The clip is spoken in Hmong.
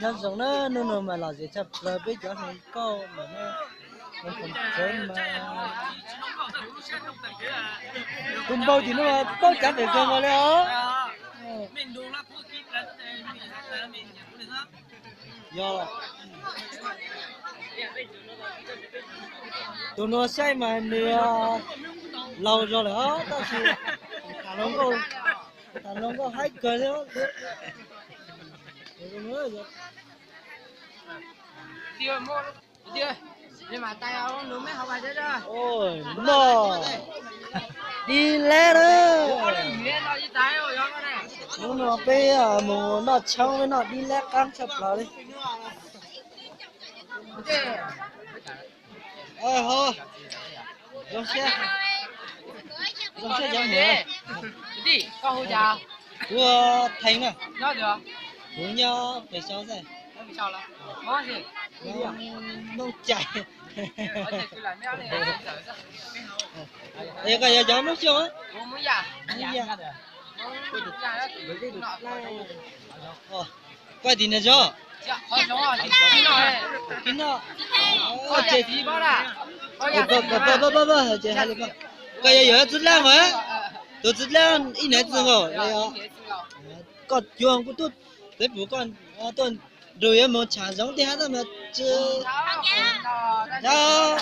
Nyob zoo na, hnub no mas lom zem tshaj plaws peb cov hluas nkauj mas na, tus npau tim no paub cav pem kawg nkaus li os. Yog, tus no saib mas nws laus zog lawm os, tab sis tham hluas nkauj, tham hluas nkauj haib kawg li. Noj dib leb na. Hnub no peb mus noj tshoob, noj dib leb qab tshaj plaws li. Ho, zoo siab, zoo siab cov niam. Kuv Theej na, kuv nyob pem Sau xwb. Moob Cais. Koj yog cov Hmoob Xyooj? Koj tim niag zog? Koj yog yuav txiv dab mas, tus txiv dab ib niam txiv nkaus los yog? Koj cuag kuv tub txiv pum koj tuaj nrug yuav moog tsham zoov tej hab tab mas tsi, yog.